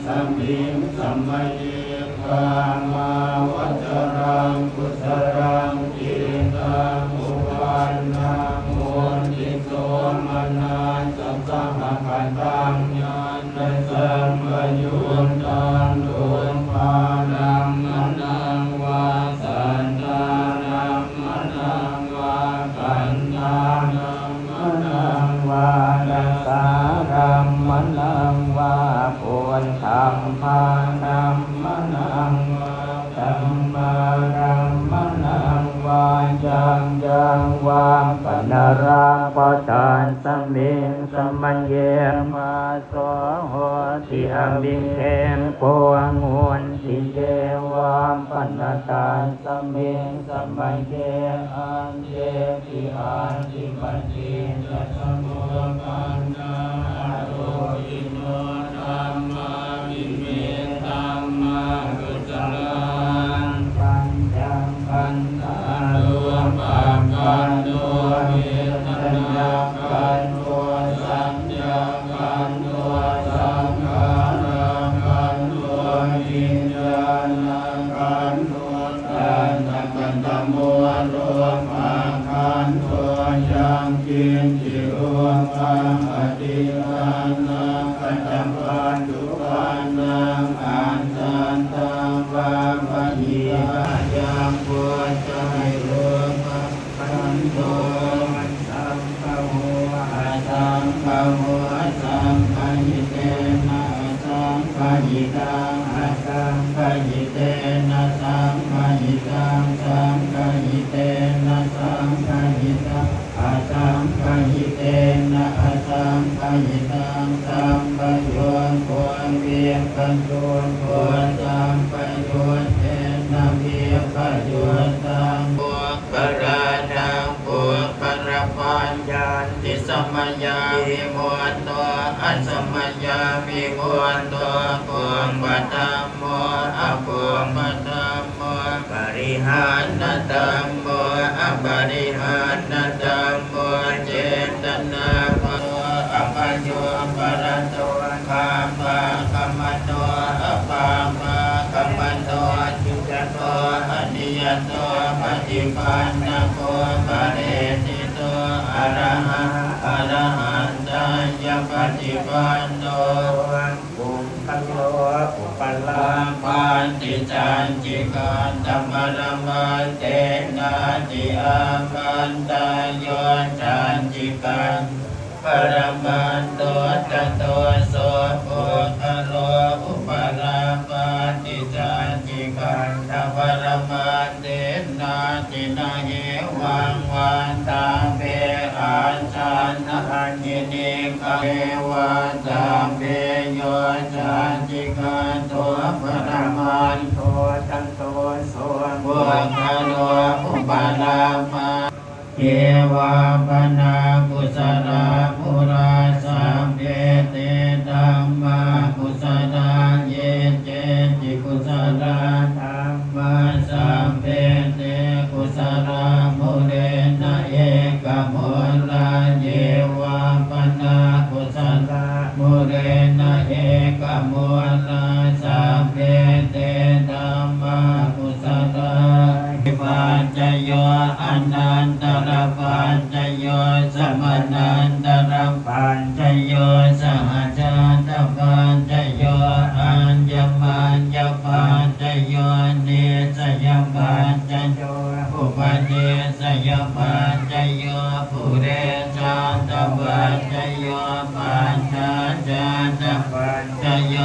ສະມິງສະມະເຍ ກາມາວະຈະລັງ ກຸສະລັງ ຈິດຕັງ ອຸປັນນັງ ໂຫຕິ ໂສມະນັດສະ ສະຫະກະຕັງ ຍານະສັມປະຍຸດຕັງ ຮູປາລັມມະນັງ ວາສັນທາລັມມະນັງ ວາຄັນທາລັມມະນັງ ວາລະສາລັມມະນັງ ວາໂພທຳມາລັມມະນັງ ວາ ທຳມາລັມມະນັງ ວາຈັງຍັງ ວາປະນາລາປະຕາສະມິງສະມະເຍ ມາໂສໂຫຕິອະມິເກ ໂພງຸນຕິເຍ ວາປະນາຕາສະມິງສະມະເຍ ອັນເດ ຕິອັດຖິປະຕິດຈະສະມຸບປາດາອາໂລກິໂນ ທຳມາອິເມ ທຳມະກຸສະລາ ປັນຈັງຂັນທາ ຮູປະຂັນໂທ ເວທະນາຂັນໂທ ສັນຍາຂັນໂທ ສັງຂາລະຂັນໂທ ວິນຍານະຂັນໂທ ຕັດຖະກະຕະໂມ ຮູປະຂັນໂທ ຍັງກິນຈິ ຮູປັງ ອະດີຕານາກະຕະ ປັດຈຸບັນນັງ ອັດສະທັງ ວາມະຫິຕາຍັງ ໂພ ຈະໃຫ້ ຮູປະຂັນໂທ ສັງກະໂຫ ອະສັງກະໂຫ ສັງກະຫິເຕນະ ອະສັງກະຫິຕັງ ອະສັງກະຫິເຕນະ ສັງກະຫິຕັງ ສັງກະຫິເຕນະ ສັງກະຫິຕັງ ອະສັງກະຫິເຕນະ ອະສັງກະຫິຕັງ ສຳປະໂຍໂກ ວິບປະໂຍໂກ ສຳປະໂຍເຕນະ ວິບປະໂຍຕັງ ປຸກຄະລານັງ ປຸກຄະລະບັນຍັນຕິ ສະມະຍັງວິມຸດໂຕ ອະສະມະຍັງວິມຸດໂຕ ປຸບປະທຳໂມ ອະປຸບປະທຳໂມ ປະລິຫານນະທຳໂມ ອະປະລິຫານນະທຳໂມ ເຈຕະນາປະໂຕ ອະປະໂຍປະລະໂຕ ຄຳປະຄະມະໂຕ ອະປະປະຄະມະໂຕ ນິຍະໂຕ ອະນິຍະໂຕ ປະຕິປັນນະໂກ ປະເລດຕິໂຕ ອະລະຫັງ ອະລະຫັນຕາຍະປະຕິປັນໂນ ປຸງຄະໂລ ອຸປະລາ ປະຕິສັນຈິກັນຕະປະລະມັນເຕນາຕິອາມັນຕາໂຍ ສັນຈິກັນ ປະລະມັນຕຸດຕະໂຕ ໂສ ປຸກຄະໂລ ອຸປະລາ ປະຕິສັນຈິກັນຕະປະລະມັນເຕນາຕິນະເຫວັງວັນຕະເປ ອາສັນນະອັນທິນິກະເຫວັນຕະເປ ໂຍ ສັນຈິກັນໂຕ ປະລະມັນຕຸດຕະໂຕ ໂສ ປຸກຄະໂລ ອຸປະລາ ມະ ເກວາມະນາກຸສະລາມຸລາ ສັບເພເຕ ທຳມາກຸສະລາ ເຢ ເຈ ເຈ ເຈ ກຸສະລາ ທຳມາ ສັບເພເຕ ກຸສະລາມຸເຣນະ ເອກະມູລາ ເຍວາມະນາກຸສະລາມຸເຣນະ ເອກະມູລາ ສັບເພເຕ ທຳມາ ກຸສະລາ ປັດຈະໂຍ ອະນັນຕະລະປັດຈະໂຍ ສະມະນັນຕະລະປັດຈະໂຍ ສະຫະຈາຕະປັດຈະໂຍ ອັນຍະມັນຍະປັດຈະໂຍ ນິສະຍະປັດຈະໂຍ ອຸປະນິສະຍະປັດຈະໂຍ ປຸເຣຊາຕະປັດຈະໂຍ ປັດຈາຈາຕະປັດ ຈະໂຍ